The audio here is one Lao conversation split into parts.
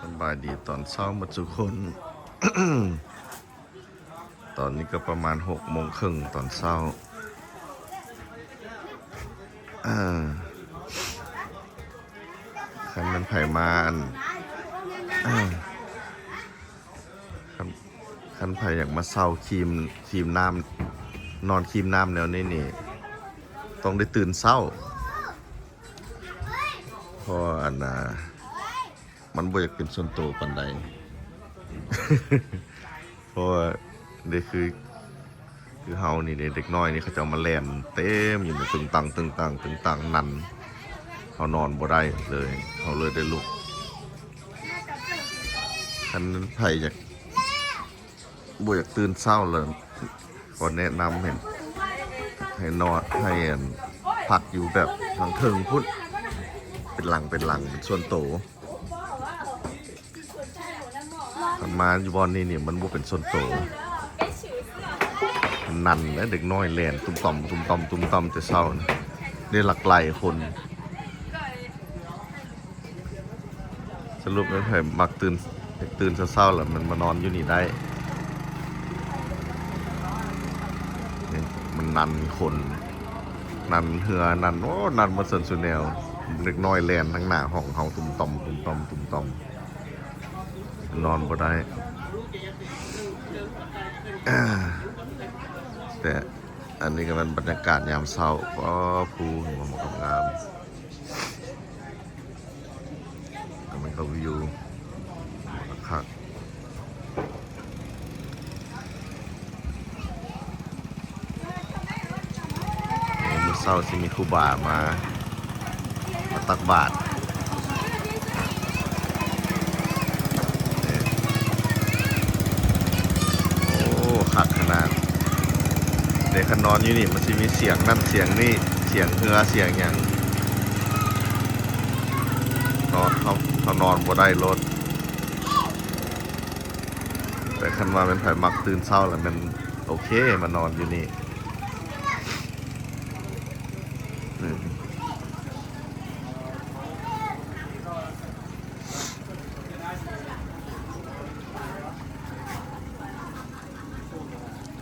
ສະບາຍດີຕອນເຊົ້າໝົດທຸກຄົນ. ຕອນນີ້ກໍປະມານຫົກໂມງເຄິ່ງຕອນເຊົ້າ. ເອີ ຄັນແມ່ນໃຜມາ ອັນ ຄັນ ຄັນໃຜຢາກມາເຊົ່າຄີມ ຄີມນ້ຳ ນອນຄີມນ້ຳແນວນີ້ນີ້ ຕ້ອງໄດ້ຕື່ນເຊົ້າ ເພາະວ່າ ອັນ ອ່າ ມັນບໍ່ຢາກເປັນສ່ວນໂຕປານໃດ ເພາະວ່າ ເດ້ ຄື ຄືເຮົານີ້ເດ້ ເດັກນ້ອຍນີ້ເຂົາເຈົ້າມາແລ່ນເຕັມຢູ່ນີ້ ຕຶງຕັງ ຕຶງຕັງ ຕຶງຕັງ ນັ້ນ ເຮົານອນບໍ່ໄດ້ເລີຍ ເຮົາເລີຍໄດ້ລຸກ. ຄັນໃຜຢາກ ບໍ່ຢາກຕື່ນເຊົ້າເລີຍ ຂໍແນະນຳໃຫ້ ໃຫ້ນອນ ໃຫ້ ອັນ ພັກຢູ່ແບບທາງເທິງພຸ້ນ ເປັນຫຼັງ ເປັນຫຼັງ ເປັນສ່ວນໂຕ. ຄັນມາຢູ່ບ່ອນນີ້ນີ້ ມັນບໍ່ເປັນສ່ວນໂຕ ມັນນັ້ນແຫຼະ ເດັກນ້ອຍແລ່ນຕຸ້ມຕ່ອມ ຕຸ້ມຕ່ອມ ຕຸ້ມຕ່ອມແຕ່ເຊົ້ານີ້ ໄດ້ຫຼັກຫຼາຍຄົນ. ສະຫຼຸບແມ່ນໃຜມັກຕື່ນ ຕື່ນເຊົ້າໆ ແລ້ວມັນມານອນຢູ່ນີ້ໄດ້. ນີ້ ມັນນັ່ນຄົນ ນັ່ນເຮືອ ນັ່ນ ໂອ້ ນັ່ນໝົດເຊິ່ນຊູແນວ. ເດັກນ້ອຍແລ່ນທາງໜ້າຫ້ອງເຮົາ ຕຸ້ມຕ່ອມ ຕຸ້ມຕ່ອມ ຕຸ້ມຕ່ອມ ນອນບໍ່ໄດ້. ແຕ່ອັນນີ້ກໍແມ່ນບັນຍາກາດຍາມເຊົ້າ. ໂອ້ ພູເຫັນບໍ່ ມັນກໍງາມ. ແລ້ວມັນກໍວິວຄັກ. ມື້ເຊົ້າຊິມີຄູບາມາ ມາຕັກບາດ. ໂອ້ ຄັກຂະໜາດ. ແຕ່ຄັນນອນຢູ່ນີ້ ມັນຊິມີສຽງນັ້ນສຽງນີ້ ສຽງເຮືອສຽງຫຍັງ ນອນ ເຮົາ ເຮົານອນບໍ່ໄດ້ໂລດ. ແຕ່ຄັນວ່າແມ່ນໃຜມັກຕື່ນເຊົ້າແລ້ວ ແມ່ນໂອເຄ ມານອນຢູ່ນີ້.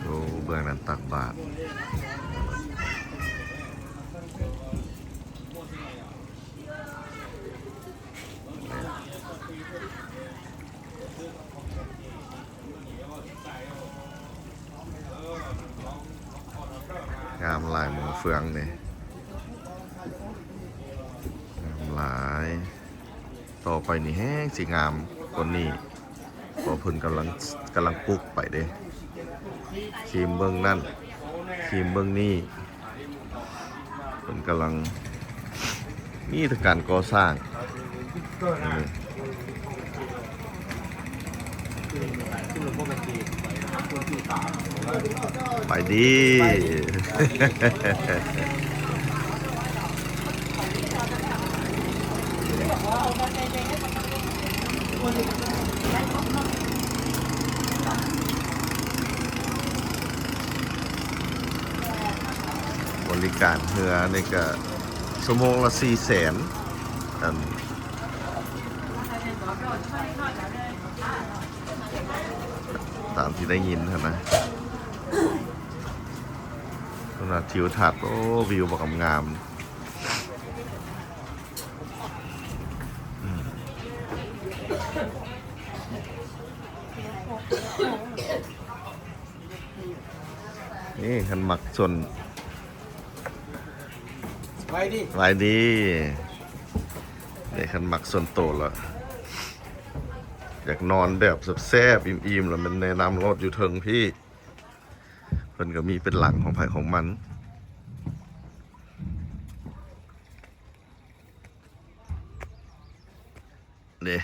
ໂອ້ ເບື້ອງນັ້ນຕັກບາດ. ງາມຫຼາຍໝໍເຟືອງນີ້ ງາມຫຼາຍ. ຕໍ່ໄປນີ້ແຮງຊິງາມກວ່ານີ້ ເພາະເພິ່ນກຳລັງ ກຳລັງປຸກໄປເດ້ ຄີມເບື້ອງນັ້ນ ຄີມເບື້ອງນີ້. ເພິ່ນກຳລັງມີແຕ່ການກໍ່ສ້າງ. ໄປດີ. ບໍລິການເຮືອນີ້ກະຊົ່ວໂມງລະສີ່ແສນ ອັນ ຕາມທີ່ໄດ້ຍິນຫັ້ນນະ. ຂະໜາດທິວທັດ ໂອ້ ວິວບັກງາມ. ນີ້ຄັນມັກສ່ວນ ສະບາຍດີ ສະບາຍດີ. ນີ້ຄັນມັກສ່ວນໂຕລະ ຢາກນອນແບບແຊບໆ ອີ່ມໆ ລະແມ່ນແນະນຳໂລດ ຢູ່ເທິງພີ້ ເພິ່ນກໍມີເປັນຫຼັງຂອງໃຜຂອງມັນ. ເດ້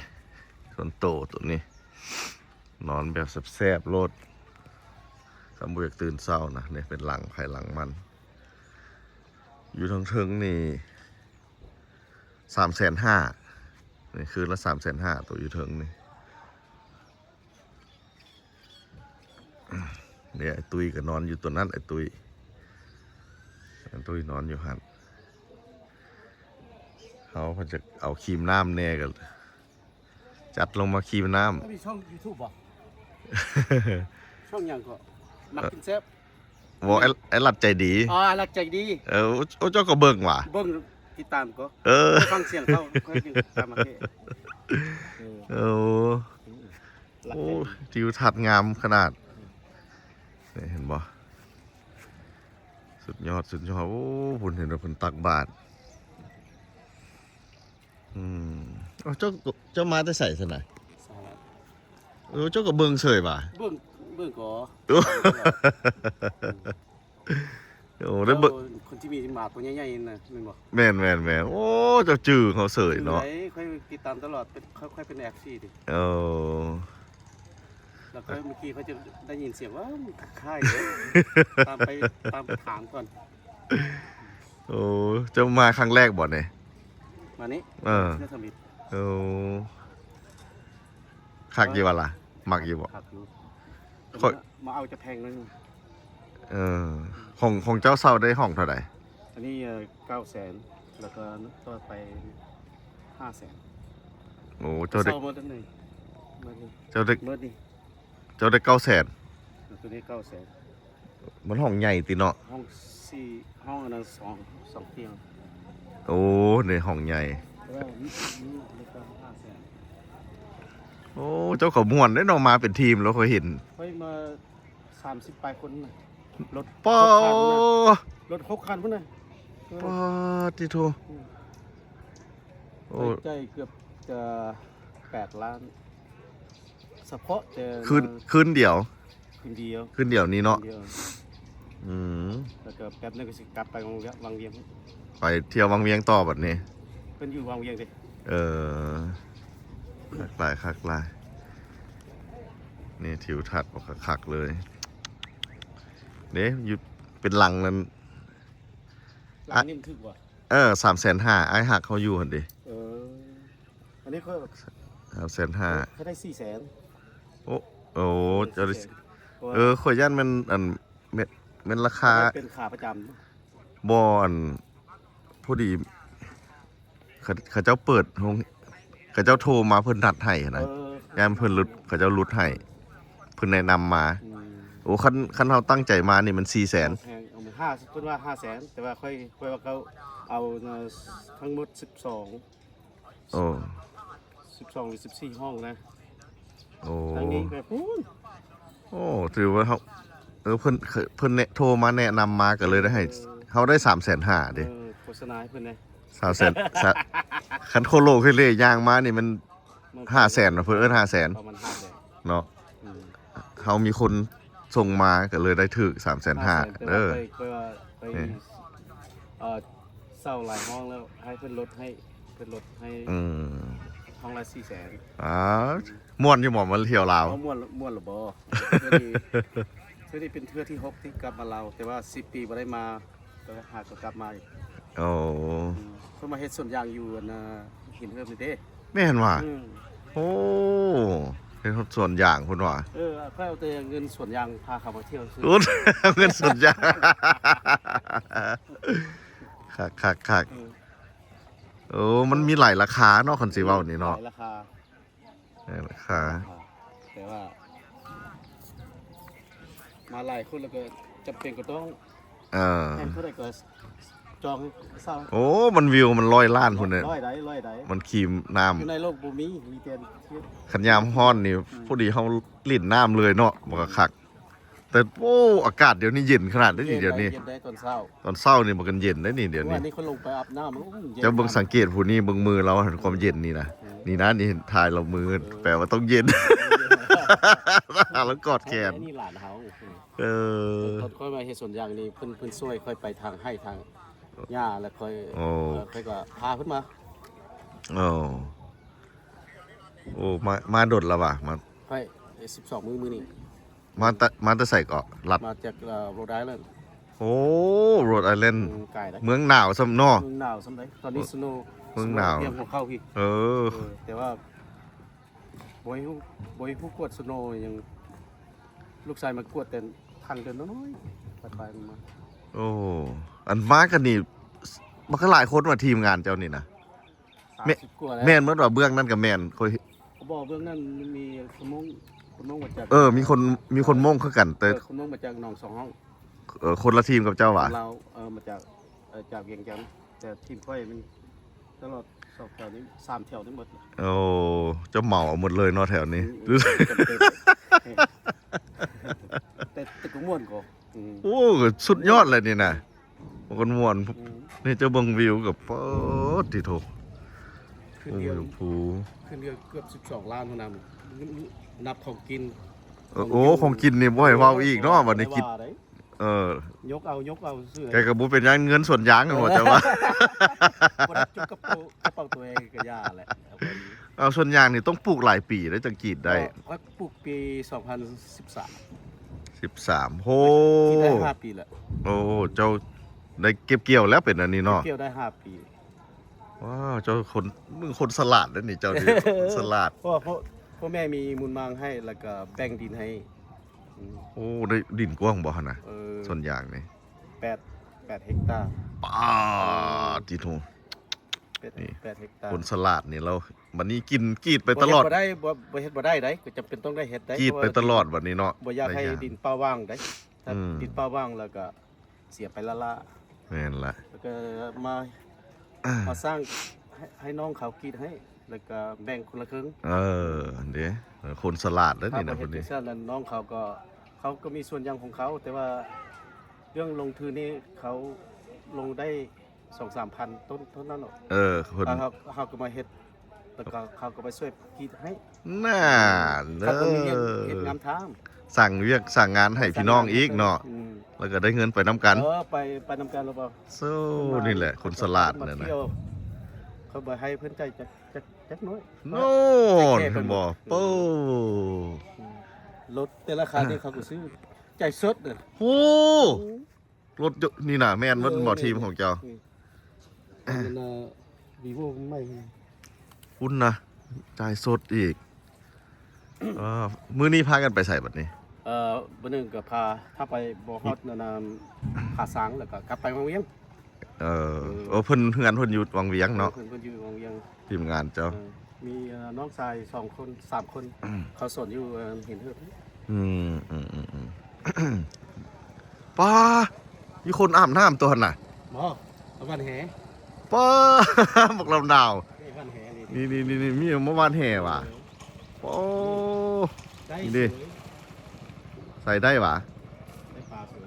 ສ່ວນໂຕໂຕນີ້ ນອນແບບແຊບໆໂລດ ຄັນບໍ່ຢາກຕື່ນເຊົ້ານະ. ເດ້ ເປັນຫຼັງໃຜຫຼັງມັນ ຢູ່ເທິງໆນີ້ ສາມແສນຫ້າ ນີ້ຄືນລະສາມແສນຫ້າ ໂຕຢູ່ເທິງນີ້. ເນີ້ ໄອ້ຕຸ້ຍກໍນອນຢູ່ໂຕນັ້ນ ໄອ້ຕຸ້ຍ ໄອ້ຕຸ້ຍນອນຢູ່ຫັ້ນ. ເຮົາພັດຈະເອົາຄີມນ້ຳແດ່ກໍ ຈັດລົງມາຂີ່ນ້ຳ. ແລ້ວມີຊ່ອງ YouTube ບໍ່? ຊ່ອງຫຍັງກໍ? ມັກກິນແຊບ. ບໍ່ ໄອ້ ໄອ້ລັດໃຈດີ. ອໍ ລັດໃຈດີ. ເອີ ໂອ້ ເຈົ້າກໍເບິ່ງຫວາ? ເບິ່ງ ຕິດຕາມກໍ. ເອີ ຟັງສຽງເຂົາ ຂ້ອຍຈຶ່ງຕາມມາເທະ. ເອີ ເອີ ລັດໃຈດີ. ໂອ້ ທິວທັດງາມຂະໜາດ. ນີ້ເຫັນບໍ່? ສຸດຍອດ ສຸດຍອດ. ໂອ້ ພຸ້ນເຫັນວ່າເພິ່ນຕັກບາດ. ອືມ ເອົ້າ ເຈົ້າ ເຈົ້າມາແຕ່ໃສຊັ້ນນະ? ສະຫະລັດ. ເອີ ເຈົ້າກໍເບິ່ງເສີຍຫວາ? ເບິ່ງ ເບິ່ງກໍ. ໂອ້ ໄດ້ເບິ່ງ ຄົນທີ່ມີໝາຕົວໃຫຍ່ໆນະ ແມ່ນບໍ່? ແມ່ນໆໆ. ໂອ້ ເຈົ້າຈື່ເຮົາເສີຍເນາະ. ຂ້ອຍຕິດຕາມຕະຫຼອດ ເປັນ ຂ້ອຍເປັນ ເອັຟ ຊີ ເດ້. ເອີ ແລ້ວກໍເມື່ອກີ້ຂ້ອຍຈະໄດ້ຍິນສຽງວ່າມັນຄ້າຍໆເດ້ ຕາມໄປ ຕາມໄປຖາມກ່ອນ. ໂອ້ ເຈົ້າມາຄັ້ງແລກບໍ່ນີ້? ມານີ້ ເອີ ມາທຳອິດ. ໂອ້ ຄັກຢູ່ບໍ່ລະ? ມັກຢູ່ບໍ່? ຄັກຢູ່. ຂ້ອຍ ມາເອົາຈະແພງໜ້ອຍໜຶ່ງ. ເອີ ຂອງ ຂອງເຈົ້າເຊົ່າໄດ້ຫ້ອງເທົ່າໃດ? ອັນນີ້ ເອີ ເກົ້າແສນ ແລ້ວກໍຕໍ່ໄປຫ້າແສນ. ໂອ້ ເຈົ້າໄດ້ ເຊົ່າໝົດນີ້ ໝົດນີ້ ເຈົ້າໄດ້ ໝົດນີ້ ເຈົ້າໄດ້ເກົ້າແສນ. ເອີ ຕົວນີ້ເກົ້າແສນ. ມັນຫ້ອງໃຫຍ່ຕິເນາະ? ຫ້ອງສີ່ ຫ້ອງອັນນັ້ນສອງ ສອງຕຽງ. ໂອ້ ໃນຫ້ອງໃຫຍ່. ເອີ ມີ ມີ ມີເຈົ້າຫ້າແສນ. ໂອ້ ເຈົ້າກໍມ່ວນເດ້ເນາະ ມາເປັນທີມແລ້ວ ຂ້ອຍເຫັນ ຂ້ອຍມາ ສາມສິບປາຍຄົນນະ ລົດ ປາ ຫົກຄັນນະ ລົດຫົກຄັນພຸ້ນນະ. ເອີ ປາດຕິໂທ. ອືມ ໂອ້ ໃຊ້ຈ່າຍເກືອບຈະແປດລ້ານ ສະເພາະແຕ່ ຄືນ ນະ ຄືນດຽວ ຄືນດຽວ ຄືນດຽວນີ້ເນາະ. ຄືນດຽວ. ອືມ ແລ້ວກໍແປັບໜຶ່ງກໍຊິກັບໄປວັງວຽງ ໄປທ່ຽວວັງວຽງຕໍ່ບັດນີ້. ເພິ່ນຢູ່ວັງວຽງເດ້. ເອີ ຄັກຫຼາຍ ຄັກຫຼາຍ. ນີ້ທິວທັດບໍ່ ຄັກໆເລີຍເດ້. ຢູ່ເປັນຫຼັງນັ້ນ ຫຼັງນີ້ມັນຖືກບໍ່? ເອີ ສາມແສນຫ້າ ອ້າຍຮັກເຮົາຢູ່ຫັ້ນເດ້. ເອີ ອັນນີ້ຂ້ອຍ ສາມແສນຫ້າ ຂ້ອຍໄດ້ສີ່ແສນ. ໂອ້ ໂອ້ ເອີ ເຈົ້າໄດ້ ສີ່ແສນ. ເອີ ຂ້ອຍຢ້ານແມ່ນ ອັນ ແມ່ນ ແມ່ນລາຄາ ເປັນຂາປະຈຳ. ບໍ່ ອັນ ພໍດີ ເຂົາ ເຂົາເຈົ້າເປີດໂຮງ ເຂົາເຈົ້າໂທມາເພິ່ນນັດໃຫ້ນະ. ເອີ ຢ້ານເພິ່ນຫຼຸດ ເຂົາເຈົ້າຫຼຸດໃຫ້ ເພິ່ນແນະນຳມາ. ອືມ ໂອ້ ຄັນ ຄັນເຮົາຕັ້ງໃຈມານີ້ມັນສີ່ແສນ. ແພງ ເອົາຫ້າ ເພິ່ນວ່າຫ້າແສນ ແຕ່ວ່າຂ້ອຍ ຂ້ອຍວ່າເຂົາເອົາ ເອີ ທັງໝົດສິບສອງ. ໂອ້ ສິບສອງ ຫຼື ສິບສີ່ຫ້ອງນະ. ໂອ້ ທາງນີ້ໄປພຸ້ນ. ໂອ້ ຖືວ່າເຮົາ ເອີ ເພິ່ນ ເພິ່ນແນະ ໂທມາແນະນຳມາ ກໍເລີຍໄດ້ໃຫ້ ເອີ ເຮົາໄດ້ສາມແສນຫ້າເດ້. ເອີ ໂຄສະນາໃຫ້ເພິ່ນແດ່. ສາມແສນ ສາ ຄັນໂຄໂລເຄເລຍ່າງມານີ້ມັນ ມັນ ຫ້າແສນເນາະ ເພິ່ນເອີ້ນຫ້າແສນ ປະມານຫ້າແສນເນາະ. ອືມ ເຮົາມີຄົນສົ່ງມາກໍເລີຍໄດ້ຖືກສາມແສນຫ້າ. ຫ້າແສນ ແຕ່ວ່າ ເອີ ຂ້ອຍ ຂ້ອຍວ່າຂ້ອຍ ເອີ ເຊົ່າຫຼາຍຫ້ອງແລ້ວ ໃຫ້ເພິ່ນລົດໃຫ້ ເພິ່ນລົດໃຫ້. ອືມ ຫ້ອງລະສີ່ແສນ. ອ້າວ ມ່ວນຢູ່ບໍ່ ມາທ່ຽວລາວ? ເອົາ ມ່ວນ ມ່ວນລະບໍ່? ເທື່ອນີ້ ເທື່ອນີ້ເປັນເທື່ອທີຫົກທີ່ກັບມາລາວ ແຕ່ວ່າສິບປີບໍ່ໄດ້ມາ. ກໍຫາກໍກັບມາອີກ. ໂອ້ ອືມ ເພິ່ນມາເຮັດສວນຢາງຢູ່ອັນນ່າ ຫີນເຫີບນີ້ເດ້. ແມ່ນຫວາ? ອືມ ໂອ້ ເຮັດສວນຢາງພຸ້ນຫວາ? ເອີ ຂ້ອຍເອົາແຕ່ເງິນສວນຢາງພາເຂົາມາທ່ຽວຊື່. ໂອ້ ເງິນສວນຢາງ ຄັກໆໆ. ເອີ ໂອ້ ມັນມີຫຼາຍລາຄາເນາະ ຄັນຊິເວົ້ານີ້ເນາະ. ຫຼາຍລາຄາ. ເອີ ລາຄາ ແຕ່ວ່າມາຫຼາຍຄົນແລ້ວກໍຈຳເປັນກໍຕ້ອງ ເອີ ໃຫ້ເທົ່າໃດກໍຈອງເຊົ່າ. ໂອ້ ມັນວິວມັນຮ້ອຍລ້ານພຸ້ນເດ້. ຮ້ອຍໃດ ຮ້ອຍໃດ. ມັນຂີ່ນ້ຳ ຢູ່ໃນໂລກບໍ່ມີ ມີແຕ່ ຄັນຍາມຮ້ອນນີ້ ອືມ ພໍດີເຮົາຫຼິ້ນນ້ຳເລີຍເນາະ ມັນກໍຄັກ. ແຕ່ ໂອ້ ອາກາດດຽວນີ້ເຢັນຂະໜາດໃດນີ້ ດຽວນີ້ ເຢັນໄດ໋ ຕອນເຊົ້າ ຕອນເຊົ້ານີ້ມັນກໍເຢັນໄດ໋ນີ້ ດຽວນີ້. ນີ້ຂ້ອຍລົງໄປອາບນ້ຳ ໂອ້ ເຢັນ. ເຈົ້າເບິ່ງສັງເກດຜູ້ນີ້ ເບິ່ງມືລາວຫັ້ນ ຄວາມເຢັນນີ້ນະ. ເອີ ນີ້ນະ ນີ້ເຫັນຖ່າຍລາວມື ເອີ ແປວ່າຕ້ອງເຢັນ ລາວກອດແຂນ. ອັນນີ້ຫຼານເຮົາ. ເອີ ຕອນຂ້ອຍມາເຮັດສວນຢາງນີ້ ເພິ່ນ ເພິ່ນຊ່ວຍຂ້ອຍໄປທາງໄຮ່ທາງຫຍ້າ ແລ້ວຂ້ອຍ ໂອ້ ເອີ ຂ້ອຍກໍພາເພິ່ນມາ. ໂອ້ ໂອ້ ມາ ມາດົນແລ້ວຫວາ? ມາ ຂ້ອຍ ສິບສອງມື້ ມື້ນີ້. ມາແຕ່ ມາແຕ່ໃສເກາະ? ລັດ ມາຈາກ ເອີ Rhode Island. ໂອ້ Rhode Island ອືມ ໄກເດ້. ເມືອງໜາວຊ້ຳເນາະ. ເມືອງໜາວຊ້ຳໃດ໋ ຕອນນີ້ ໂອ້ snow ເມືອງໜາວ snow ຮຽງຫົວເຂົ່າພີ້. ເອີ ເອີ ແຕ່ວ່າບໍ່ຮູ້ ບໍ່ຮູ້ກວດ snow ຫຍັງ. ລູກຊາຍມາກວດແຕ່ທາງເດີນນ້ອຍໆ ໄປໆມາໆ. ໂອ້ ອັນມາກັນນີ້ ບັກຫຼາຍຄົນວ່າ ທີມງານເຈົ້ານີ້ນະ. ແມ່ນ ສາມສິບກວ່າແລ້ວ. ແມ່ນໝົດວ່າ ເບື້ອງນັ້ນກໍແມ່ນ ຂ້ອຍ ບໍ່ ເບື້ອງນັ້ນມີຄົນມົ້ງ ຄົນມົ້ງມາຈາກ ເອີ ມີຄົນ ມີຄົນມົ້ງຄືກັນ ແຕ່ ເອີ ຄົນມົ້ງມາຈາກໜອງສອງຫ້ອງ ເອີ ຄົນລະທີມກັບເຈົ້າຫວາ? ລາວ ເອີ ມາຈາກ ເອີ ຈາກວຽງຈັນ ແຕ່ທີມຂ້ອຍມັນຕະຫຼອດສອງແຖວນີ້ ສາມແຖວນີ້ໝົດ. ໂອ້ ເຈົ້າເໝົາເອົາໝົດເລີຍເນາະແຖວນີ້. ອືມ ອືມ ຈຳເປັນ ແຕ່ ແຕ່ກໍມ່ວນກໍ ອືມ ໂອ້ ສຸດຍອດແຫຼະນີ້ນະ. ມັນມ່ວນ ອືມ ນີ້ເຈົ້າເບິ່ງວິວກໍ ປາດຕິໂທ ຂຶ້ນເຮືອ ໂອ້ ພູ ຂຶ້ນເຮືອເກືອບສິບສອງລ້ານພຸ້ນນະ ນັບຂອງກິນ. ເອີ ຂອງກິນ ໂອ້ ຂອງກິນນີ້ບໍ່ໃຫ້ເວົ້າອີກເນາະ ເອີ ບັດນີ້ກິນ ບໍ່ໄດ້ວ່າໃດ ເອີ ຍົກເອົາ ຍົກເອົາຊື່ໆ ແກກໍບໍ່ເປັນຫຍັງ ເງິນສວນຢາງຫັ້ນບໍ່ ເອີ ເຈົ້າວ່າ ບໍ່ໄດ້ຈຸກກະເປົາ ກະເປົາຕົວເອງກໍຢ່າແຫຼະ. ເອົາ ສວນຢາງນີ້ຕ້ອງປູກຫຼາຍປີເດ້ ຈັ່ງກຣີດໄດ້. ກໍ ຂ້ອຍປູກປີສອງພັນສິບສາມ ສິບສາມ ໂອ້ ກິນໄດ້ຫ້າປີແລ້ວ. ໂອ້ ເຈົ້າໄດ້ເກັບກ່ຽວແລ້ວເປັນອັນນີ້ເນາະ ເກັບກ່ຽວໄດ້ຫ້າປີ. ວ້າວ ເຈົ້າຄົນ ມຶງຄົນສະຫຼາດເດ້ນີ້ ເຈົ້ານີ້ ສະຫຼາດ. ເພາະວ່າພໍ່ ພໍ່ແມ່ມີມູນມັງໃຫ້ ແລ້ວກໍແບ່ງດິນໃຫ້. ອືມ ໂອ້ ໄດ້ດິນກວ້າງບໍ່ຫັ້ນນະ? ເອີ ສວນຢາງນີ້ ແປດ ແປດເຮັກຕາ. ປາດຕິໂທ ແປດ ນີ້ ແປດເຮັກຕາ. ຄົນສະຫຼາດນີ້ລາວ ບັດນີ້ກິນ ກຣີດໄປຕະຫຼອດ ບໍ່ເຮັດບໍ່ໄດ້ ບໍ່ ບໍ່ເຮັດບໍ່ໄດ້ໃດ ກໍຈຳເປັນຕ້ອງໄດ້ເຮັດໄດ໋. ກຣີດໄປຕະຫຼອດບັດນີ້ເນາະ ບໍ່ຢາກໃຫ້ດິນເປົ່າວ່າງໃດ໋. ຖ້າ ອືມ ດິນເປົ່າວ່າງແລ້ວກໍເສຍໄປລ້າໆ. ແມ່ນລະ ແລ້ວກໍມາ ອ່າ ມາສ້າງໃຫ້ ໃຫ້ນ້ອງເຂົາກຣີດໃຫ້ ແລ້ວກໍແບ່ງຄົນລະເຄິ່ງ. ເອີ ຫັ້ນເດ້ ຄົນສະຫຼາດເດ້ນີ້ນະ ເພິ່ນນີ້. ຖ້າບໍ່ເຮັດຈັ່ງຊັ້ນ ນ້ອງເຂົາກໍ ເຂົາກໍມີສວນຢາງຂອງເຂົາ ແຕ່ວ່າເລື່ອງລົງທຶນນີ້ ເຂົາລົງໄດ້ສອງສາມພັນຕົ້ນເທົ່ານັ້ນເນາະ. ເອີ ເພິ່ນ ເຮົາ ເຮົາກໍມາເຮັດ ແລ້ວກໍເຂົາກໍໄປຊ່ວຍກຣີດໃຫ້. ນັ້ນເດີ ເຂົາກໍມີວຽກເຮັດງານທຳ ສ້າງວຽກສ້າງງານໃຫ້ພີ່ນ້ອງອີກເນາະ. ອືມ ແລ້ວກໍໄດ້ເງິນໄປນຳກັນ. ເອີ ໄປ ໄປນຳກັນແລ້ວບໍ່? ໂອ້ ນີ້ແຫຼະຄົນສະຫຼາດນັ້ນນະ. ເຂົາບໍ່ໃຫ້ເພິ່ນຈ່າຍຈັກ ຈັກ ຈັກໜ້ອຍ. ໂອ້ ເຫັນບໍ່? ໂອ້ ລົດແຕ່ລະຄັນນີ້ເຂົາກໍຊື້ ຈ່າຍສົດເດີ. ໂອ້ ລົດຢູ່ນີ້ນະ ແມ່ນເບິດບໍ່ ເອີ ທີມຂອງເຈົ້າ? ນີ້ ອັນນັ້ນນະ ວີໂວໃໝ່ພຸ້ນນະ ຈ່າຍສົດອີກ. ເອີ ມື້ນີ້ພາກັນໄປໃສບັດນີ້? ເອີ ມື້ໜຶ່ງກໍພາ ຖ້າໄປບໍ່ຮອດ ອັນນັ້ນ ຜາຊ້າງ ແລ້ວກໍກັບໄປວັງວຽງ. ເອີ ເອີ ໂອ້ ເພິ່ນ ເຮືອນເພິ່ນຢູ່ວັງວຽງເນາະ. ເອີ ເພິ່ນ ເພິ່ນຢູ່ວັງວຽງ ທີມງານເຈົ້າ. ເອີ ມີ ເອີ ນ້ອງຊາຍສອງຄົນ ສາມຄົນ ອືມ ເຂົາສອນຢູ່ ເອີ ຫີນເຫີບ. ອືມ ອືມ ອືມ ອືມ ປ້າ ມີຄົນອາບນ້ຳຕົວຫັ້ນນະ. ບໍ່ ເອົາຫວ່ານແຫ. ປ້າ ບັກລຳນາວ ເອີ ຫວ່ານແຫນີ້ ນີ້ໆໆ ມີມາຫວ່ານແຫຫວາ. ເອີ ໂອ້ ໄດ້ ນີ້ເດ້ ເລີຍ ໃສ່ໄດ້ຫວາ? ໄດ້ປາເສີຍ.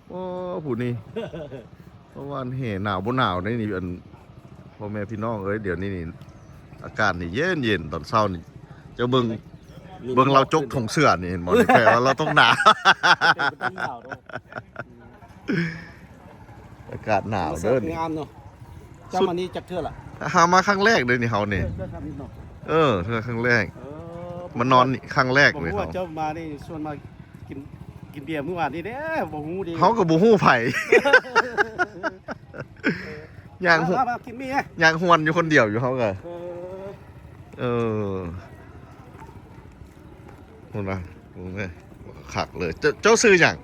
ໂອ້ ຜູ້ນີ້ ເພາະວ່າແຫ່ໜາວບໍ່ໜາວໃດນີ້ ອັນ ພໍ່ແມ່ພີ່ນ້ອງເອີຍ ດຽວນີ້ນີ້ ອາກາດນີ້ເຢັນໆ ຕອນເຊົ້ານີ້ ເຈົ້າເບິ່ງ ເບິ່ງລາວຈົກຖົງເສື້ອນີ້ ເຫັນບໍ່ນີ້ ແປວ່າລາວຕ້ອງໜາວ. ອາກາດໜາວເດີນີ້. ງາມເນາະ. ເຈົ້າມານີ້ຈັກເທື່ອລະ? ຫາມາຄັ້ງແລກເດ້ນີ້ເຮົານີ້. ເທື່ອທຳອິດເນາະ. ເອີ ເທື່ອຄັ້ງແລກ. ເອີ ມານອນນີ້ຄັ້ງແລກເລີຍ. ເຈົ້າມານີ້ຊວນມາກິນ ກິນເບຍມື້ວານນີ້ເດ້ ບໍ່ຮູ້ເດ້. ເຮົາກໍບໍ່ຮູ້ໃຜ. ຍ່າງ ມາ ມາ ມາກິນເບຍ ຍ່າງຮວນຢູ່ຄົນດຽວຢູ່ເຮົາກໍ. ເອີ ເອີ ພຸ້ນນະ ໂອ້ຍ ຄັກເລີຍ. ເຈົ້າ ເຈົ້າຊື່ຫຍັງ?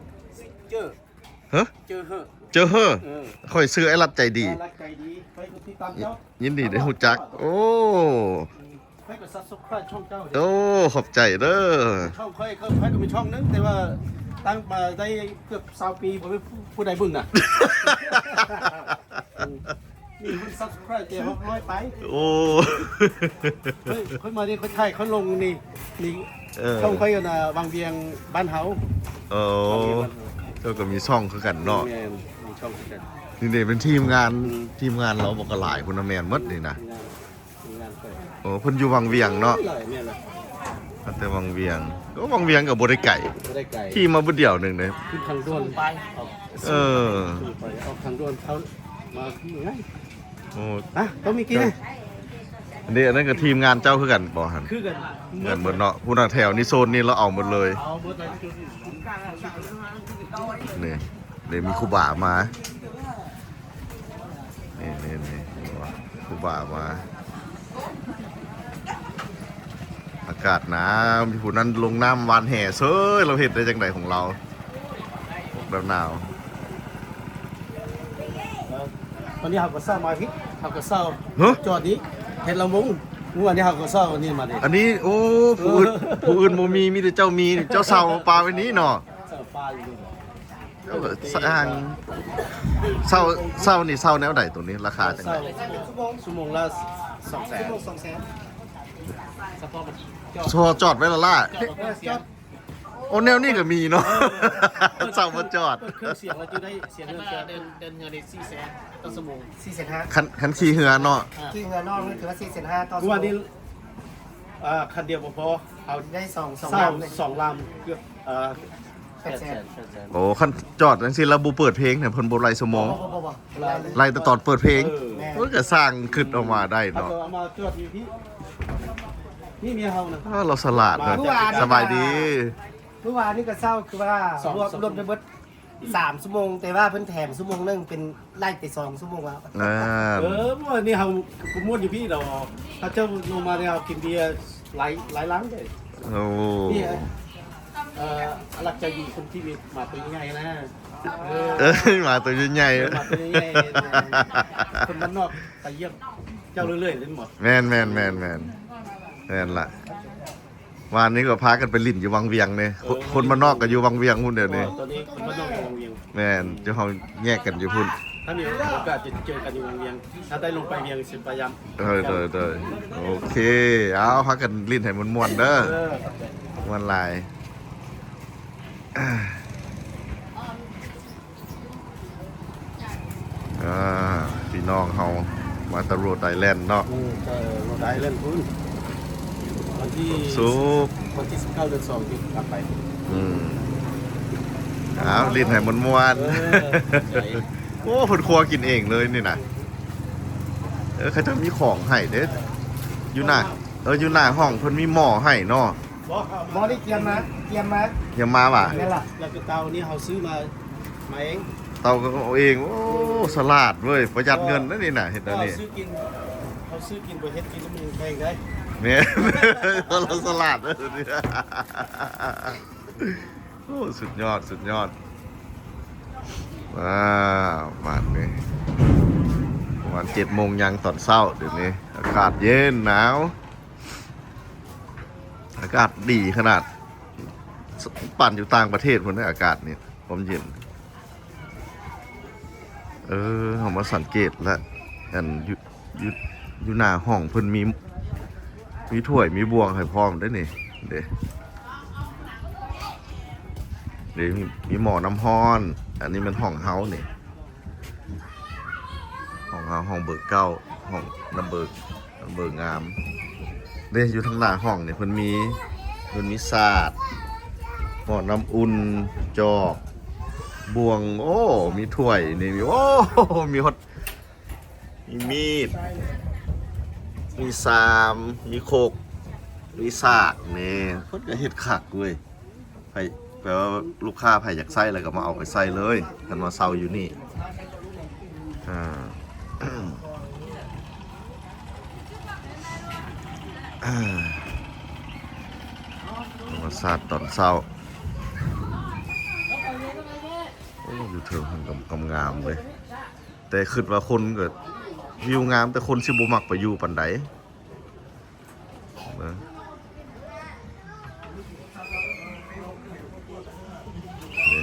ເຈີ ຮະ? ເຈີເຮີ ເຈີເຮີ. ເອີ ຂ້ອຍຊື່ໄອ້ລັດໃຈດີ. ໄອ້ລັດໃຈດີ ຂ້ອຍກໍຕິດຕາມເຈົ້າ. ຍິນ ຍິນດີໄດ້ຮູ້ຈັກ. ໂອ້ ຂ້ອຍກໍ subscribe ຊ່ອງເຈົ້າ. ໂອ້ ຂອບໃຈເດີ. ຊ່ອງຂ້ອຍ ຂ້ອຍກໍມີຊ່ອງໜຶ່ງ ແຕ່ວ່າຕັ້ງມາໄດ້ເກືອບຊາວປີ ບໍ່ມີຜູ້ໃດເບິ່ງນະ. ມີຄົນ subscribe ແຕ່ຫົກຮ້ອຍໄປ. ໂອ້ ຂ້ອຍ ຂ້ອຍມານີ້ ຂ້ອຍຖ່າຍ ຂ້ອຍລົງນີ້ ນີ້ ເອີ ຊ່ອງຂ້ອຍນະ ວັງວຽງບ້ານເຮົາ. ໂອ້ ວັງວຽງບ້ານເຮົາ. ເຈົ້າກໍມີຊ່ອງຄືກັນເນາະ. ແມ່ນ ມີຊ່ອງຄືກັນ. ນີ້ເດ້ເປັນທີມງານ ອືມ ທີມງານລາວບໍ່ກໍຫຼາຍພຸ້ນນະ ແມ່ນໝົດນີ້ນະ. ທີມງານ ທີມງານຂ້ອຍ. ໂອ້ ເພິ່ນຢູ່ວັງວຽງເນາະ. ຫຼາຍ ແມ່ນລະ. ມາແຕ່ວັງວຽງ. ໂອ້ ວັງວຽງກໍບໍ່ໄດ້ໄກ ບໍ່ໄດ້ໄກ. ຂີ່ມາບຶດດຽວໜຶ່ງເດ້. ຂຶ້ນທາງດ່ວນ ເອີ ໄປອອກທາງດ່ວນເຂົ້າມາງ່າຍ. ໂອ້ ຮະ ຕ້ອງມີກິນ. ອັນນີ້ ອັນນັ້ນກໍທີມງານເຈົ້າຄືກັນບໍ່ຫັ້ນ? ຄືກັນ ຄືກັນເບິດເນາະ. ຜູ້ນະ ແຖວນີ້ ໂຊນນີ້ລາວເອົາໝົດເລີຍ. ເອົາເບິດເລີຍ. ນີ້ ເດ ມີຄູບາມາ ນີ້ໆໆ ເຫັນບໍ່? ຄູບາມາ. ອາກາດໜາວ ມີຜູ້ນັ້ນລົງນ້ຳຫວ່ານແຫເສີຍ. ລາວເຮັດໄດ້ຈັ່ງໃດຂອງລາວ ແບບໜາວ. ຕອນນີ້ເຮົາກໍເຊົ່າມາພີ້ ເຮົາກໍເຊົ່າ ຮະ? ຈອດນີ້ ເຮັດລຳວົງ. ງວດນີ້ເຮົາກໍເຊົ່າອັນນີ້ມາເດ້ ອັນນີ້ ໂອ້ ຜູ້ອື່ນ ຜູ້ອື່ນບໍ່ມີ ມີແຕ່ເຈົ້າມີ ເຈົ້າເຊົ່າປາໄວ້ນີ້ເນາະ ເຊົ່າປາຢູ່ນີ້ ເຈົ້າກໍສ້າງ ເຊົ່າ ເຊົ່ານີ້ເຊົ່າແນວໃດໂຕນີ້ ລາຄາຈັ່ງໃດ? ເຊົ່າຊົ່ວໂມງ ຊົ່ວໂມງລະສອງແສນ ສະເພາະມັນຈອດ ສະເພາະຈອດໄວ້ລະລະ ເອີ ຈອດ ໂອ້ ແນວນີ້ກໍມີເນາະ ເອີ ເຊົ່າມາຈອດ ເປີດເຄື່ອງສຽງແລ້ວຈະໄດ້ສຽງເງິນ ເດືອນ ເດືອນເຮືອໄດ້ສີ່ແສນຕໍ່ຊົ່ວໂມງ ສີ່ແສນຫ້າ ຄັນ ຄັນຂີ່ເຮືອເນາະ ອ່າ ຂີ່ເຮືອນອກນີ້ຖືວ່າສີ່ແສນຫ້າຕໍ່ຊົ່ວໂມງ ວ່ານີ້ ອ່າ ຄັນດຽວບໍ່ພໍ ເອົາໄດ້ສອງ ສອງລຳ ສອງລຳ ເກືອບ ເອີ ແປດແສນ ແປດແສນ ແປດແສນ ໂອ້ ຄັນຈອດຈັ່ງຊີ້ແລ້ວບໍ່ເປີດເພງ ເພິ່ນບໍ່ໄລ່ຊົ່ວໂມງ ບໍ່ ບໍ່ ບໍ່ ບໍ່ ໄລ່ແຕ່ຕອນເປີດເພງ ເອີ ແມ່ນ ໂອ້ຍ ກໍສ້າງຄິດອອກມາໄດ້ເນາະ ເອົາມາຈອດຢູ່ພີ້ ນີ້ເມຍເຮົານະ ອ້າວ ລາວສະຫຼາດເນາະ ສະບາຍດີ ມື້ວານນີ້ກໍເຊົ້າ ຄືວ່າ ສອງ ລວມ ສອງ ລວມທັງເບິດສາມຊົ່ວໂມງ ແຕ່ວ່າເພິ່ນແຖມຊົ່ວໂມງໜຶ່ງ ເປັນໄລ່ໄປສອງຊົ່ວໂມງແລ້ວ ເອີ ເອີ ມື້ວານນີ້ເຮົາກໍມ່ວນຢູ່ພີ້ດອກ ເຂົາເຈົ້າລົງມາແລ້ວກິນເບຍຫຼາຍ ຫຼາຍຫຼັງເດ້ ໂອ້ ນີ້ ເອີ ອາລັກໃຈດີຄົນທີ່ມີໝາຕົວໃຫຍ່ນະ ເອີ ເອີ ໝາຕົວໃຫຍ່ໆ ເອີ ໝາຕົວໃຫຍ່ໆ ຄົນບ້ານນອກໄປຢ້ຽມເຈົ້າເລື້ອຍໆເລີຍແມ່ນບໍ່? ແມ່ນໆໆໆ ແມ່ນລະ ວານນີ້ກໍພາກັນໄປຫຼິ້ນຢູ່ວັງວຽງເດ້ ເອີ ຄົນ ຄົນບ້ານນອກກໍຢູ່ວັງວຽງພຸ້ນດຽວນີ້ ຕອນນີ້ຄົນບ້ານນອກຢູ່ວັງວຽງ ແມ່ນ ເຈົ້າເຮົາແຍກກັນຢູ່ພຸ້ນ ຖ້າມີໂອກາດຈະເຈີກັນຢູ່ວັງວຽງ ຖ້າໄດ້ລົງໄປວຽງຊິພະຍາຍາມ ເອີ ໂດຍໆ ໂອເຄ ເອົາ ພາກັນຫຼິ້ນໃຫ້ມ່ວນໆເດີ ເອີ ມ່ວນຫຼາຍ ອ່າ ພີ່ນ້ອງເຮົາມາແຕ່ໂຣດໄອແລນເນາະ ອືມ ແຕ່ໂຣດໄອແລນພຸ້ນ ວັນທີ ສຸກ ວັນທີສິບເກົ້າ ເດືອນສອງ ທີ່ກັບໄປ ອືມ ອ້າວ ຫຼິ້ນໃຫ້ມ່ວນໆ ເອີ ໂອ້ ເພິ່ນຄົວກິນເອງເລີຍນີ້ນະ ເອີ ເຂົາເຈົ້າມີຂອງໃຫ້ເດ້ ຢູ່ໜ້າ ເອີ ຢູ່ໜ້າຫ້ອງເພິ່ນມີໝໍ້ໃຫ້ເນາະ ບໍ່ ບໍ່ໄດ້ກຽມມາ ກຽມມາ ກຽມມາຫວາ? ແມ່ນລະ ແລ້ວກໍເຕົານີ້ເຮົາຊື້ມາ ມາເອງ ເຕົາກໍເອົາເອງ ໂອ້ ສະຫຼາດເວີຍ ປະຢັດເງິນນະນີ້ນະ ເຮັດແນວນີ້ ເຮົາຊື້ກິນ ເຮົາຊື້ກິນບໍ່ເຮັດກິນ ມັນແພງໄດ໋ ແມ່ນ ເຮົາສະຫຼາດເດີ ໂອ້ ສຸດຍອດ ສຸດຍອດ ວ້າວ ບາດນີ້ປະມານເຈັດໂມງຍັງຕອນເຊົ້າ ດຽວນີ້ອາກາດເຢັນໜາວ ອາກາດດີຂະໜາດ ປານຢູ່ຕ່າງປະເທດພຸ້ນເດ້ ອາກາດນີ້ ຄວາມເຢັນ ເອີ ເຮົາມາສັງເກດແລ້ວ ອັນ ຢູ່ ຢູ່ ຢູ່ໜ້າຫ້ອງເພິ່ນມີ ມີຖ້ວຍມີບ່ວງໃຫ້ພ້ອມເດ້ນີ້ ເດ້ ເດ້ ມີ ມີໝໍ້ນ້ຳຮ້ອນ ອັນນີ້ແມ່ນຫ້ອງເຮົານີ້ ຫ້ອງເຮົາ ຫ້ອງເບີເກົ້າ ຫ້ອງນຳເບີ ນຳເບີງາມ ເດ້ ຢູ່ທາງໜ້າຫ້ອງນີ້ເພິ່ນມີ ເພິ່ນມີສາດ ໝໍ້ນ້ຳອຸ່ນ ຈອກ ບ່ວງ ໂອ້ ມີຖ້ວຍນີ້ ໂອ້ ມີຮອດ ມີມີດ ມີຊາມ ມີຄົກ ມີສາກແນ່ ເພິ່ນກໍເຮັດຄັກເວີຍ ໃຜ ແປວ່າລູກຄ້າໃຜຢາກໃຊ້ແລ້ວກໍມາເອົາໄປໃຊ້ເລີຍ ຄັນວ່າເຊົ່າຢູ່ນີ້ ອ່າ ທຳມະຊາດຕອນເຊົ້າ ໂອ້ ຢູ່ເທິງຫັ້ນກໍງາມເວີຍ ແຕ່ຄິດວ່າຄົນກໍ ວິວງາມ ແຕ່ຄົນຊິບໍ່ມັກໄປຢູ່ປານໃດ ເບິ່ງ ນີ້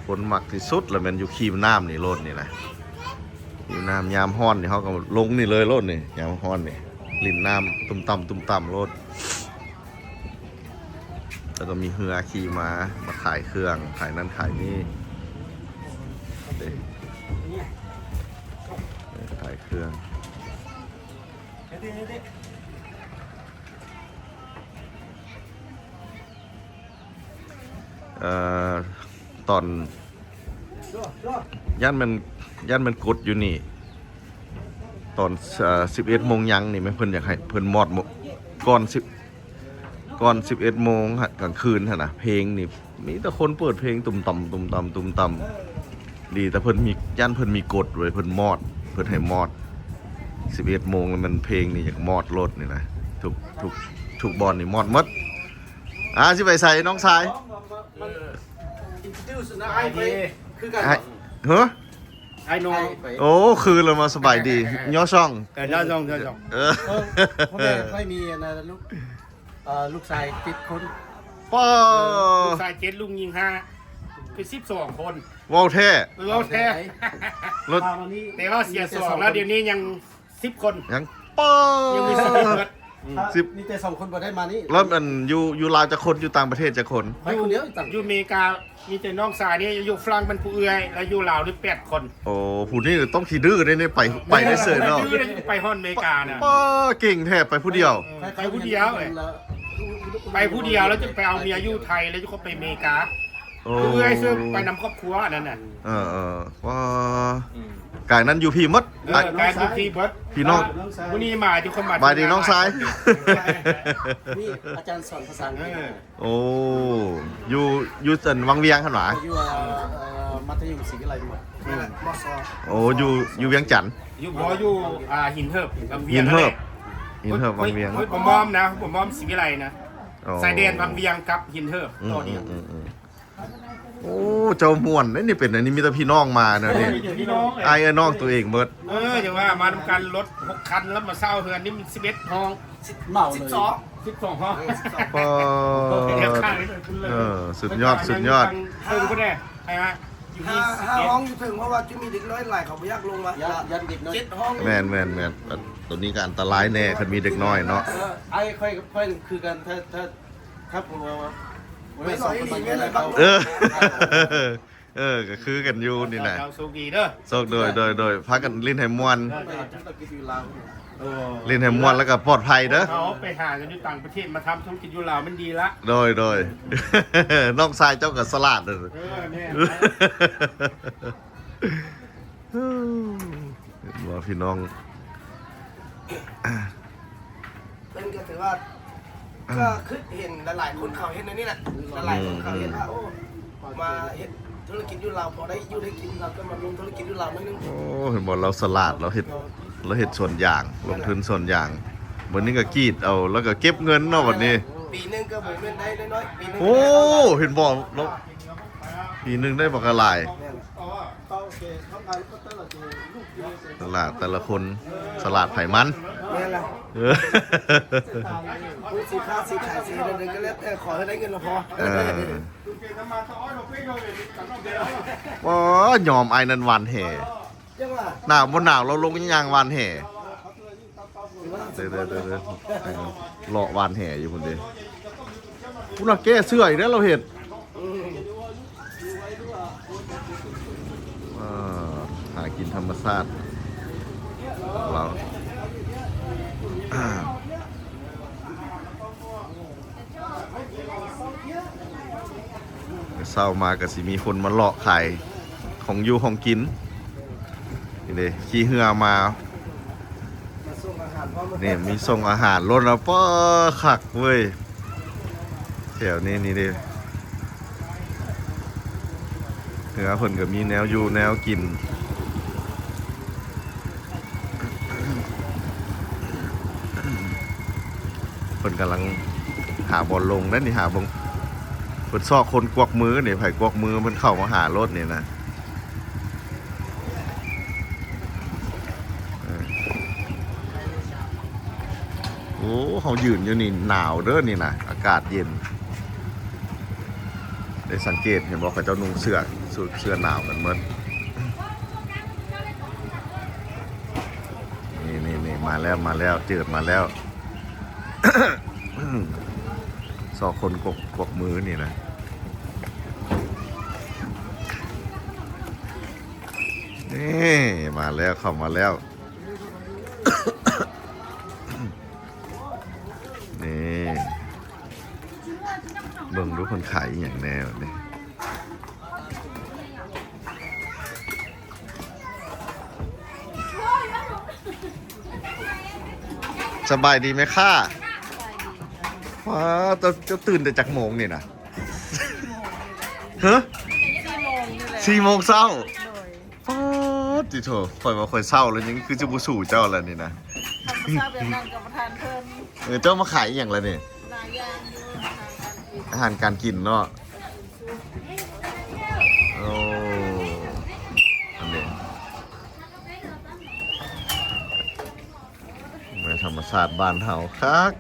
ຄົນມັກທີ່ສຸດລະແມ່ນຢູ່ຄີມນ້ຳນີ້ໂລດນີ້ນະ ຄີມນ້ຳ ຍາມຮ້ອນນີ້ເຮົາກໍລົງນີ້ເລີຍໂລດນີ້ ຍາມຮ້ອນນີ້ ຫຼິ້ນນ້ຳຕຸ້ມຕ່ຳ ຕຸ້ມຕ່ຳໂລດ ແລ້ວກໍມີເຮືອຂີ່ມາ ມາຂາຍເຄື່ອງ ຂາຍນັ້ນຂາຍນີ້ ເດ້ ຂາຍເຄື່ອງ ເອີ ຕອນ ຢ້ານແມ່ນ ຢ້ານແມ່ນກົດຢູ່ນີ້ ຕອນ ເອີ ສິບເອັດໂມງຍັງນີ້ແມ່ນເພິ່ນຢາກໃຫ້ເພິ່ນມອດ ກ່ອນສິບ ກ່ອນສິບເອັດໂມງກາງຄືນຫັ້ນນະ ເພງນີ້ ມີແຕ່ຄົນເປີດເພງຕຸ້ມຕ່ຳ ຕຸ້ມຕ່ຳ ຕຸ້ມຕ່ຳ ດີແຕ່ເພິ່ນມີ ຢ້ານເພິ່ນມີກົດເວີຍ ເພິ່ນມອດ ເພິ່ນໃຫ້ມອດ ສິບເອັດໂມງແລ້ວແມ່ນເພງນີ້ຢາກມອດໂລດນີ້ນະ ທຸກ ທຸກ ທຸກບ່ອນນີ້ມອດໝົດ ອ່າ ຊິໄປໃສນ້ອງຊາຍ? ເອີ introduce ນະ ອ້າຍ ໄປຄືກັນ ອ້າຍ ເຮີ? ອ້າຍນ້ອງ ໂອ້ ຄືລະມາສະບາຍດີ ຍໍຊ່ອງ ເອີ ຍ້ອນຊ່ອງ ຍ້ອນຊ່ອງ ເອີ ເອີ ພໍ່ແມ່ຂ້ອຍມີອັນນັ້ນ ລູກ ເອີ ລູກຊາຍເຈັດຄົນ ປ້າ ເອີ ລູກຊາຍເຈັດ ລູກຍິງຫ້າ ເປັນສິບສອງຄົນ ເວົ້າແທ້ ເອີ ເວົ້າແທ້ ແຕ່ວ່າເສຍສອງແລ້ວ ດຽວນີ້ຍັງສິບຄົນ ຍັງ ປ້າ ຍັງມີຊີວິດເບິດ ສິບ ມີແຕ່ສອງຄົນບໍ່ໄດ້ມານີ້ ແລ້ວອັນຢູ່ ຢູ່ລາວຈັກຄົນ ຢູ່ຕ່າງປະເທດຈັກຄົນ ຂ້ອຍຄົນດຽວຢູ່ຕ່າງປະເທດ ຢູ່ເມກາ ມີແຕ່ນ້ອງຊາຍນີ້ ຢູ່ຝຣັ່ງເປັນຜູ້ເອື້ອຍ ແລ້ວຢູ່ລາວນີ້ແປດຄົນ ໂອ້ ຜູ້ນີ້ຕ້ອງຂີ້ດື້ເດ້ນີ້ ໄປ ໄປໄດ້ເສີຍເນາະ ຂີ້ດື້ເດ້ ໄປຮອດເມການະ ປ້າ ເກັ່ງແທ້ ໄປຜູ້ດຽວ ເອີ ໄປຜູ້ດຽວ ໄປຜູ້ດຽວ ແລ້ວຈະໄປເອົາເມຍຢູ່ໄທ ແລ້ວຈະໄປເມກາ ໂອ້ ເອື້ອຍເຊິ່ງໄປນຳຄອບຄົວອັນນັ້ນນະ ເອີໆ ວ້າ ກາຍນັ້ນຢູ່ພີ້ໝົດ ເອີ ກາຍຢູ່ພີ້ເບິດ ພີ່ນ້ອງ ມື້ນີ້ມາທີ່ຄົນມາ ສະບາຍດີນ້ອງຊາຍ ນີ້ອາຈານສອນພາສາອັງກິດ ເອີ ໂອ້ ຢູ່ ຢູ່ອັນວັງວຽງຫັ້ນຫວາ ຢູ່ ເອີ ມັດທະຍົມສີວິໄລໝົດ ອືມ ໂອ້ ຢູ່ ຢູ່ວຽງຈັນ ຢູ່ ບໍ່ ຢູ່ ອ່າ ຫີນເຫີບ ຫີນເຫີບ ຫີນເຫີບວັງວຽງ ຫ້ວຍປະໝອມນະ ຫ້ວຍປະໝອມສີວິໄລນະ ອໍ ຊາຍແດນວັງວຽງກັບຫີນເຫີບ ອືມ ຕໍ່ດິນ ອືມ ອືມ ໂອ້ ເຈົ້າມ່ວນເດ້ນີ້ ເປັນອັນນີ້ມີແຕ່ພີ່ນ້ອງມາແນວນີ້ ມີແຕ່ພີ່ນ້ອງເລີຍ ອ້າຍເອື້ອຍນ້ອງຕົວເອງເບິດ ເອີ ຈັ່ງວ່າມານຳກັນ ລົດຫົກຄັນ ແລ້ວມາເຊົ່າເຮືອນນີ້ມັນສິບເອັດຫ້ອງ ເໝົາເລີຍ ສິບສອງ ສິບສອງຫ້ອງ ເອີ ສິບສອງ ເອີ ສຸດຍອດ ສຸດຍອດ ເທິງພຸ້ນແຫຼະ ຫ້າ ຫ້າຫ້ອງຢູ່ເທິງ ເພາະວ່າຈະມີເດັກນ້ອຍຫຼາຍ ເຂົາບໍ່ຢາກລົງມາ ຢ້ານ ຢ້ານເດັກນ້ອຍ ເຈັດຫ້ອງ ແມ່ນໆໆ ໂຕນີ້ກໍອັນຕະລາຍແດ່ ຄັນມີເດັກນ້ອຍເນາະ ເອີ ອ້າຍຂ້ອຍ ຂ້ອຍຄືກັນ ຖ້າ ຖ້າ ຖ້າຜົວວ່າ ໄວ້ສອງຄົນມາຢູ່ນຳເຮົາ ເອີ ເອີ ກໍຄືກັນຢູ່ນີ້ນະ ເຈົ້າໂຊກດີເດີ ໂຊກ ໂດຍ ໂດຍ ໂດຍ ພາກັນຫຼິ້ນໃຫ້ມ່ວນ ໄດ້ທຸລະກິດຢູ່ລາວ ເອີ ຫຼິ້ນໃຫ້ມ່ວນ ແລ້ວກໍປອດໄພເດີ ເຮົາໄປຫາກັນຢູ່ຕ່າງປະເທດ ມາທຳທຸລະກິດຢູ່ລາວມັນດີລະ ໂດຍ ໂດຍ ນ້ອງຊາຍເຈົ້າກໍສະຫຼາດເດີ ເອີ ແມ່ນ ເຫັນບໍ່ພີ່ນ້ອງ ເພິ່ນກໍຖືວ່າ ອ່າ ກໍຄິດເຫັນຫຼາຍໆຄົນເຂົາເຮັດແນວນີ້ແຫຼະ ຫຼາຍໆຄົນເຂົາເຫັນວ່າ ອືມ ໂອ້ ມາເຮັດທຸລະກິດຢູ່ລາວ ພໍໄດ້ຢູ່ໄດ້ກິນ ລາວກໍມາລົງທຸລະກິດຢູ່ລາວໜ້ອຍໜຶ່ງ ໂອ້ ເຫັນບໍ່ ລາວສະຫຼາດ ລາວເຮັດ ລາວເຮັດສວນຢາງ ລົງທຶນສວນຢາງ ບັດນີ້ກໍກຣີດເອົາ ແລ້ວກໍເກັບເງິນເນາະບັດນີ້ ປີໜຶ່ງກໍບໍ່ແມ່ນໄດ້ນ້ອຍໆ ປີໜຶ່ງ ໂອ້ ກໍໄດ້ເທົ່າໃດ ເຫັນບໍ່ ລາວ ປີໜຶ່ງໄດ້ບັກຫຼາຍ ແມ່ນ ຕະຫຼາດແຕ່ລະຄົນ ຕະຫຼາດໃຜມັນ ແມ່ນລະ ເອີ ຜູ້ຊິຄ້າຊິຂາຍຊິເຮັດແນວໃດກໍແລ້ວແຕ່ ຂໍໃຫ້ໄດ້ເງິນລະພໍ ເອີ ໂອ້ ຍອມອ້າຍນັ້ນຫວ່ານແຫ ຈັ່ງວ່າ ໜາວບໍ່ໜາວ ລາວລົງຍ່າງຫວ່ານແຫ ເດີໆໆ ເລາະຫວ່ານແຫຢູ່ພຸ້ນເດ ພຸ້ນນະ ແກ້ເສື້ອອີກແລ້ວລາວເຮັດ ອ່າ ຫາກິນທຳມະຊາດລາວ ເຊົ້າມາກໍຊິມີຄົນມາເລາະຂາຍຂອງຢູ່ຂອງກິນ ນີ້ເດ້ ຂີ່ເຮືອມາ ມາສົ່ງອາຫານພ້ອມ ນີ້ມີສົ່ງອາຫານໂລດນະ ປ້າ ຄັກເວີຍ ແຖວນີ້ນີ້ເດ້ ເຮືອເພິ່ນກໍມີແນວຢູ່ແນວກິນ ເພິ່ນກຳລັງຫາບ່ອນລົງເດ້ນີ້ ຫາບ່ອນ ເພິ່ນຊອກຄົນກວັກມືນີ້ ໃຜກວັກມືເພິ່ນເຂົ້າມາຫາໂລດນີ້ນະ ເອີ ໂອ້ ເຮົາຢືນຢູ່ນີ້ໜາວເດີນີ້ນະ ອາກາດເຢັນ ໄດ້ສັງເກດເຫັນບໍ່ ເຂົາເຈົ້ານຸ່ງເສື້ອ ເສື້ອໜາວກັນໝົດ ນີ້ໆໆ ມາແລ້ວ ມາແລ້ວ ເຈີດມາແລ້ວ ຊອກຄົນກວັກ ກວັກມືນີ້ນະ ນີ້ ມາແລ້ວ ເຂົ້າມາແລ້ວ ນີ້ ເບິ່ງດູເພິ່ນຂາຍອີ່ຫຍັງແດ່ບັດນີ້ ສະບາຍດີແມ່ຄ້າ ວ້າ ເຈົ້າ ເຈົ້າຕື່ນແຕ່ຈັກໂມງນີ້ນະ? ຮະ? ສີ່ໂມງນີ້ແຫຼະ ສີ່ໂມງເຊົ້າ ໂດຍ ປາດຕິໂທ ຂ້ອຍວ່າຂ້ອຍເຊົ້າແລ້ວ ຍັງຄືຊິບໍ່ສູ້ເຈົ້າແລ້ວນີ້ນະ ທຳມະຊາດແບບນັ້ນກໍບໍ່ທັນເພິ່ນ ເອີ ເຈົ້າມາຂາຍອີ່ຫຍັງລະນີ້? ຫຼາຍຢ່າງຢູ່ ອາຫານການກິນ ອາຫານການກິນເນາະ ໂອ້ ອັນນີ້ ທຳມະຊາດບ້ານເຮົາຄັກ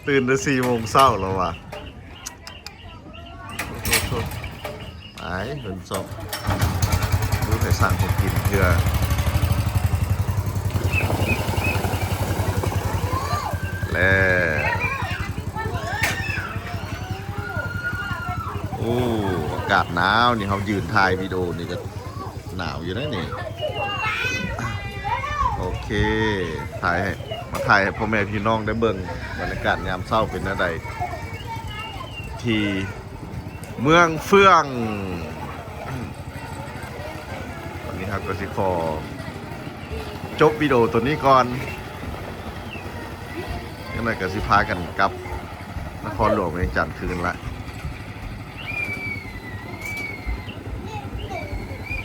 ຕື່ນແຕ່ສີ່ໂມງເຊົ້າແລ້ວວ່າ ໄປເພິ່ນຊອກ ເພິ່ນໃຫ້ສັ່ງຂອງກິນເທື່ອ ແລ້ວ ໂອ້ ອາກາດໜາວນີ້ ເຮົາຢືນຖ່າຍວິດີໂອນີ້ກໍໜາວຢູ່ເດ້ນີ້. ໂອເຄ ຖ່າຍໃຫ້ ມາຖ່າຍໃຫ້ພໍ່ແມ່ພີ່ນ້ອງໄດ້ເບິ່ງ ບັນຍາກາດຍາມເຊົ້າເປັນແນວໃດ ທີ່ເມືອງເຟືອງ. ວັນນີ້ເຮົາກໍຊິຂໍຈົບວິດີໂອໂຕນີ້ກ່ອນ ຈັ່ງໃດກໍຊິພາກັນກັບນະຄອນຫຼວງວຽງຈັນຄືນລະ.